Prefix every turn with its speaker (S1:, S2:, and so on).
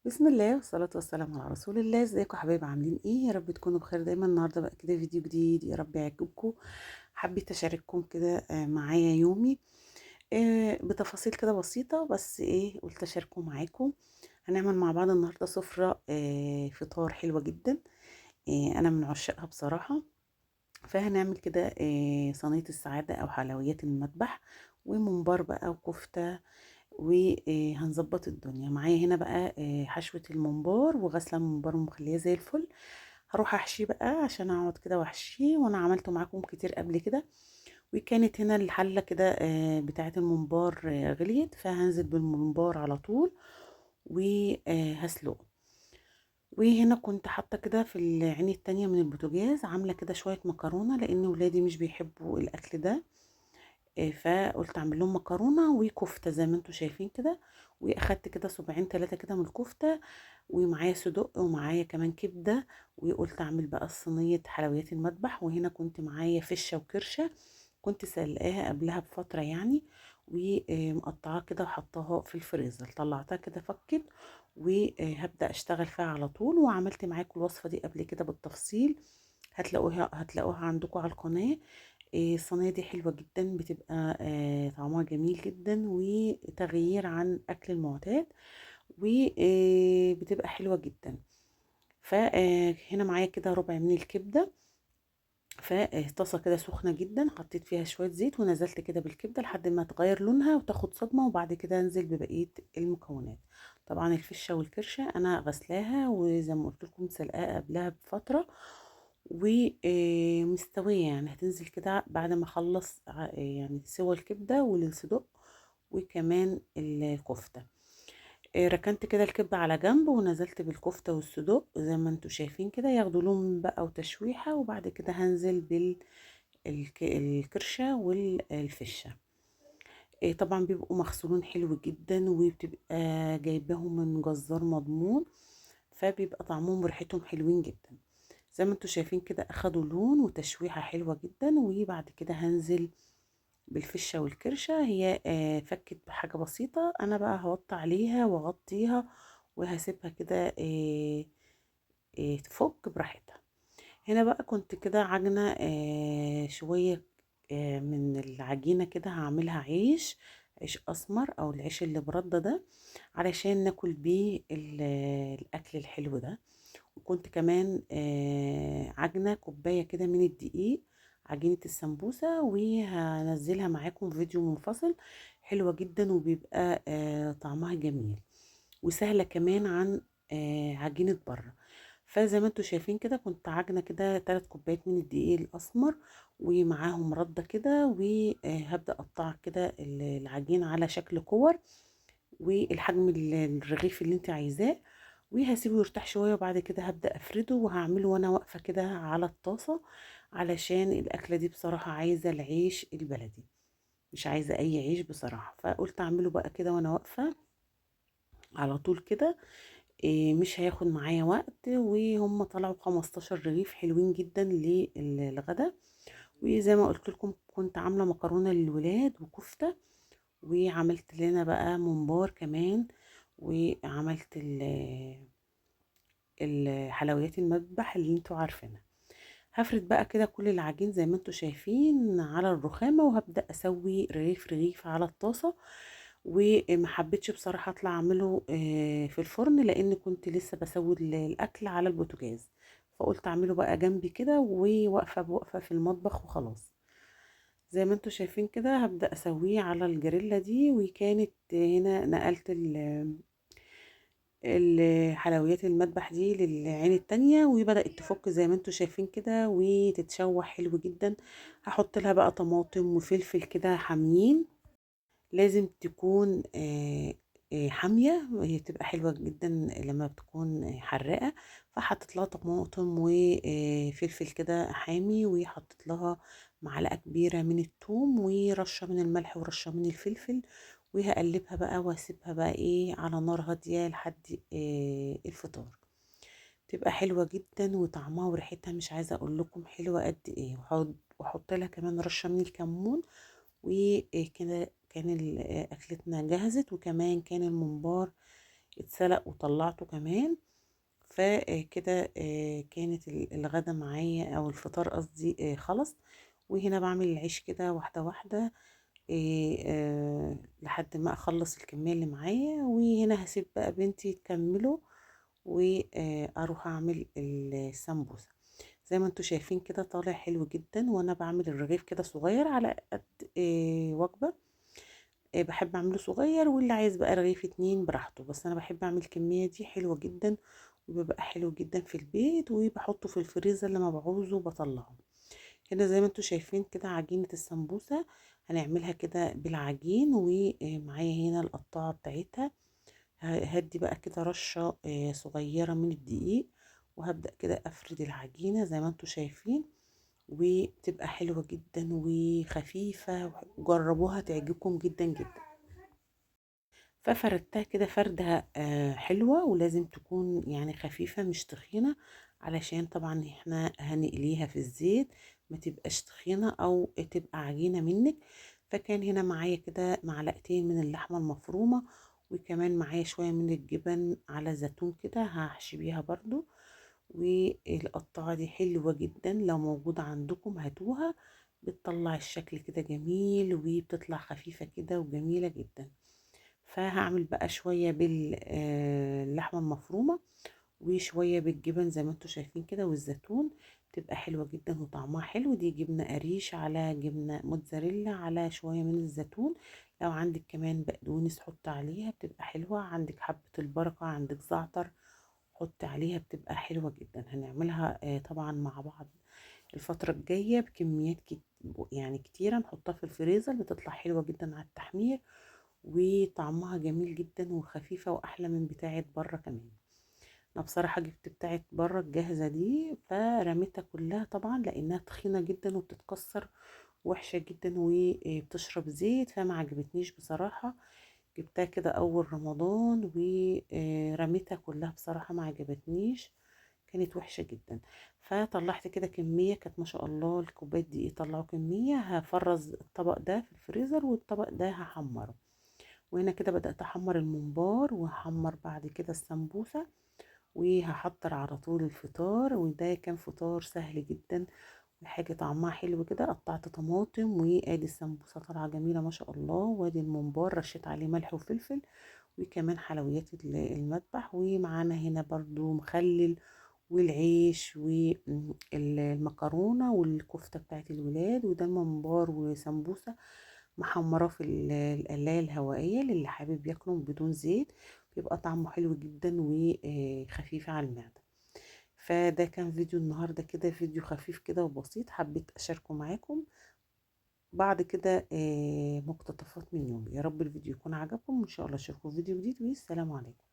S1: بسم الله والصلاة والسلام على رسول الله. ازيكم حبايب، عاملين ايه؟ يا رب تكونوا بخير دايما. النهارده بقى كده فيديو جديد يا رب يعجبكم. حبيت اشارككم كده معايا يومي بتفاصيل كده بسيطة، بس ايه قلت اشاركه معاكم. هنعمل مع بعض النهارده سفرة فطار حلوة جدا، انا من عشاقها بصراحة. فهنعمل كده صينية السعادة او حلويات المذبح، وممبار بقى وكفتة، وهنظبط الدنيا. معايا هنا بقى حشوة الممبار وغسلة الممبار ومخليه زي الفل. هروح احشيه بقى عشان اقعد كده واحشيه، وانا عملته معاكم كتير قبل كده. وكانت هنا الحلة كده بتاعة الممبار غليت، فهنزل بالممبار على طول وهسلقه. وهنا كنت حاطة كده في العين التانية من البوتاجاز عاملة كده شوية مكرونة، لان ولادي مش بيحبوا الاكل ده، فقلت اعمل لهم مكرونه وكفته زي ما انتم شايفين كده. واخدت كده صباعين 3 كده من الكفتة، ومعايا صدق ومعايا كمان كبده، وقلت اعمل بقى صينية حلويات المذبح. وهنا كنت معايا فشه وكرشه، كنت سلقاها قبلها بفترة يعني، ومقطعاها كده وحطاها في الفريزر، طلعتها كده فكت، وهبدا اشتغل فيها على طول. وعملت معاكم الوصفة دي قبل كده بالتفصيل، هتلاقوها عندكم على القناة. الصينية دي حلوة جدا، بتبقى طعمها جميل جدا وتغيير عن الاكل المعتاد، وبتبقى حلوة جدا. فهنا معايا كده ربع من الكبده، فطاسه كده سخنة جدا، حطيت فيها شوية زيت ونزلت كده بالكبده لحد ما تغير لونها وتاخد صدمة، وبعد كده انزل ببقية المكونات. طبعا الفشه والكرشه انا غسلاها وزي ما قلت لكم سلقاها قبلها بفترة ومستويه، يعني هتنزل كده بعد ما اخلص يعني سوى الكبده والصدق وكمان الكفتة. ركنت كده الكبده على جنب ونزلت بالكفته والصدق زي ما انتم شايفين كده، ياخدوا لون بقى وتشويحه، وبعد كده هنزل بالكرشه والفشه. طبعا بيبقوا مغسولين حلو جدا، وبتبقى جايباهم من جزار مضمون، فبيبقى طعمهم وريحتهم حلوين جدا. زي ما انتم شايفين كده اخدوا لون وتشويحه حلوة جدا. وبعد كده هنزل بالفشه والكرشه، هي فكت بحاجة بسيطة، انا بقى هوطي عليها واغطيها وهسيبها كده تفك براحتها. هنا بقى كنت كده عجنه شوية من العجينة كده، هعملها عيش اسمر او العيش اللي برده ده، علشان ناكل بيه الاكل الحلو ده. وكنت كمان عجنه كوباية كده من الدقيق، عجينه السمبوسه، وهنزلها معاكم فيديو منفصل. حلوة جدا وبيبقى طعمها جميل وسهلة كمان عن عجينه بره. فزي ما انتم شايفين كده كنت عجنه كده 3 كوبايات من الدقيق الاسمر ومعاهم رده كده، وهبدا اقطع كده العجين على شكل كور والحجم الرغيف اللي انت عايزاه، وهسيبه يرتاح شوية، وبعد كده هبدا افرده وهعمله وانا واقفة كده على الطاسه، علشان الاكلة دي بصراحة عايزه العيش البلدي، مش عايزه اي عيش بصراحة. فقلت اعمله بقى كده وانا واقفة على طول كده، مش هياخد معايا وقت. وهم طلعوا 15 رغيف حلوين جدا للغدا. وزي ما قلت لكم كنت عامله مكرونه للولاد وكفته، وعملت لنا بقى ممبار كمان، وعملت الحلويات المذبح اللي انتوا عارفينها. هفرد بقى كده كل العجين زي ما انتوا شايفين على الرخامه، وهبدا اسوي رغيف رغيف على الطاسه. وما حبيتش بصراحة اطلع اعمله في الفرن، لان كنت لسه بسوي الاكل على البوتاجاز، فقلت اعمله بقى جنبي كده وواقفه بوقفه في المطبخ وخلاص. زي ما انتوا شايفين كده هبدا اسويه على الجريلا دي. وكانت هنا نقلت الحلويات المذبح دي للعين التانية، وبدأت تفك زي ما انتوا شايفين كده وتتشوح حلو جدا. هحط لها بقى طماطم وفلفل كده حاميين، لازم تكون حامية، هي بتبقى حلوة جدا لما بتكون حراقة. فحطيت لها طماطم وفلفل كده حامي، وحطيت لها معلقة كبيرة من الثوم ورشة من الملح ورشة من الفلفل، وهقلبها بقى واسيبها بقى على نار هادية لحد الفطار. تبقى حلوة جدا وطعمها وريحتها مش عايزة اقول لكم حلوة قد ايه. واحط لها كمان رشة من الكمون، وكده كان اكلتنا جهزت. وكمان كان الممبار اتسلق وطلعته كمان. فكده كانت الغدا معايا او الفطار قصدي خلص. وهنا بعمل العيش كده واحدة واحدة لحد ما اخلص الكمية اللي معايا. وهنا هسيب بقى بنتي تكمله واروح اعمل السمبوسه. زي ما انتوا شايفين كده طالع حلو جدا. وانا بعمل الرغيف كده صغير على قد وجبة، بحب اعمله صغير، واللي عايز بقى رغيف 2 براحته، بس انا بحب اعمل الكمية دي حلوة جدا، وبيبقى حلو جدا في البيت، وبحطه في الفريزر لما بعوزه بطلعه. هنا زي ما انتوا شايفين كده عجينه السمبوسه هنعملها كده بالعجين، ومعايا هنا القطاعه بتاعتها. هدي بقى كده رشه صغيرة من الدقيق، وهبدأ كده افرد العجينة زي ما انتوا شايفين، وبتبقى حلوة جدا وخفيفة، وجربوها تعجبكم جدا جدا. ففردتها كده فردة حلوة، ولازم تكون يعني خفيفة مش تخينة، علشان طبعا احنا هنقليها في الزيت ما تبقاش تخينة او تبقى عجينة منك. فكان هنا معايا كده معلقتين من اللحمة المفرومة، وكمان معايا شوية من الجبن على زيتون كده هحشي بيها برضو. والقطعة دي حلوة جدا، لو موجودة عندكم هاتوها، بتطلع الشكل كده جميل، وبتطلع خفيفة كده وجميلة جدا. فهعمل بقى شوية باللحمة المفرومة وشوية بالجبن زي ما انتوا شايفين كده، والزيتون، بتبقى حلوة جدا وطعمها حلو. دي جبنة قريش على جبنة موتزاريلا على شوية من الزيتون، لو عندك كمان بقدونس حط عليها بتبقى حلوة، عندك حبة البركة، عندك زعتر حط عليها، بتبقى حلوة جدا. هنعملها طبعا مع بعض الفترة الجاية بكميات يعني كتيرة، نحطها في الفريزر، بتطلع حلوة جدا على التحمير، وطعمها جميل جدا وخفيفة وأحلى من بتاعة بره كمان. أنا بصراحة جبت بتاعة بره الجاهزة دي فرميتها كلها طبعا، لأنها تخينة جدا وبتتكسر وحشة جدا وبتشرب زيت، فما عجبتنيش بصراحة. جبتها كده أول رمضان ورميتها كلها بصراحة، ما عجبتنيش، كانت وحشة جدا. فطلعت كده كمية كانت ما شاء الله الكوباية دي طلعوا كمية. هفرز الطبق ده في الفريزر والطبق ده هحمره. وهنا كده بدأت أحمر الممبار، وهحمر بعد كده السمبوسة، وهحضر على طول الفطار. وده كان فطار سهل جدا وحاجة طعمها حلو كده. قطعت طماطم، وادي السمبوسة طالعة جميلة ما شاء الله، وادي الممبار رشيت عليه ملح وفلفل، وكمان حلويات المذبح. ومعانا هنا برضو مخلل والعيش والمكرونة والكفتة بتاعت الولاد. وده الممبار وسمبوسة محمرة في القلاية الهوائية للي حابب ياكله بدون زيت، بيبقى طعمه حلو جدا وخفيف على المعدة. فده كان فيديو النهاردة كده، فيديو خفيف كده وبسيط، حبيت أشاركه معاكم بعد كده مقتطفات من يومي. يا رب الفيديو يكون عجبكم، وإن شاء الله أشوفكم في فيديو جديد، والسلام عليكم.